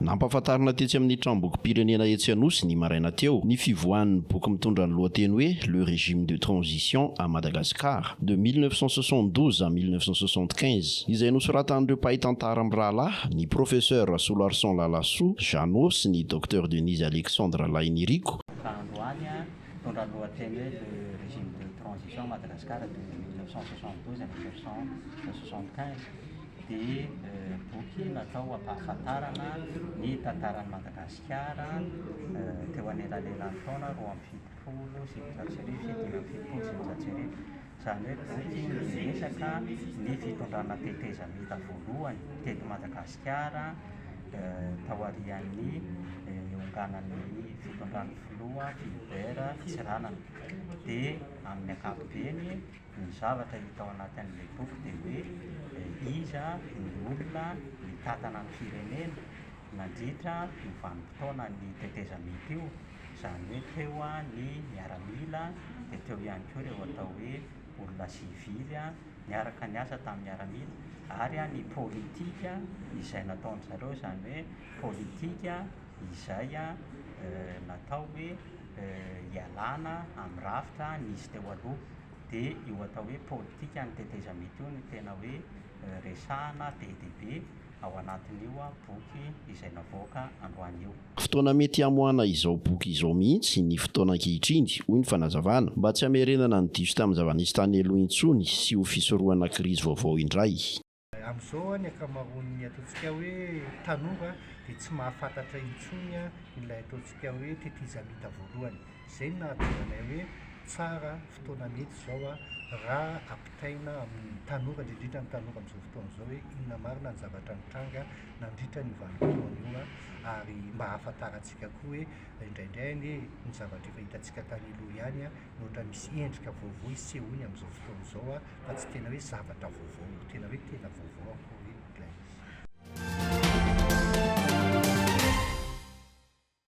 Nampahafantarina tetsy amin'ny Tranombokim-pirenena etsy Anosy ny maraina teo ny fivoahan'ny boky mitondra ny lohateny hoe Le régime de transition à Madagascar de 1972 à 1975 izay nosoratan'ireo mpahay tantara mirahalahy, ny Professeur Rasoloarison Lalasoa Jeannot sy ny Docteur Denise Alexandre Lahiniriko. Ka androany mitondra ny lohateny hoe Le régime de transition à Madagascar de 1972 à 1975. dia boky natao hampahafantarana ny tantaran'i Madagasikara teo anelanelan'ny taona 1972 sy 1975. Izany hoe boky miresaka ny fitondrana tetezamita voalohany teto Madagasikara taorian'ny nionganan'ny fitondran'ny filoha Philibert Tsiranana. Dia amin'ny ankapobeny, Ny zavatra hita ao anatin'ilay boky dia hoe iza ny olona nitantana ny firenena nandritra io vanim-potoanan'ny tetezamita io, izany hoe teo ny miaramila dia teo ihany koa ireo atao hoe olona sivily niaraka niasa tamin'ny miaramila ary ny politika izay nataon-dry zareo, izany hoe politika izay natao hoe hialana amin'ny rafitra nisy teo aloha. Dia io atao hoe politikan'ny tetezamita io no tena hoe resahana be dia be ao anatin'io boky izay navoaka androany io. Fotoana mety hamoahana izao boky izao mihitsy ny fotoana ankehitriny, hoy ny fanazavana, mba tsy hamerenana ny diso tamin'ny zava-nisy tany aloha intsony sy ho fisorohana krizy vaovao indray. Amin'izao ny ankamaroan'ny ataontsika hoe tanora dia tsy mahafantatra intsony ilay ataontsika hoe tetezamita voalohany. Izay no nahatonga anay hoe tsara, fotoana mety izao raha ampitaina amin'ny tanora, indrindra indrindra ny tanora amin'izao fotoana izao hoe inona marina ny zavatra nitranga nandritra an'io vanim-potoana io ary mba hahafantarantsika koa hoe indraindray anie ny zavatra efa hitantsika tany aloha ihany no ohatra misy endrika vaovao isehoany amin'izao fotoana izao fa tsy tena hoe zavatra vaovao, tena hoe tena vaovao.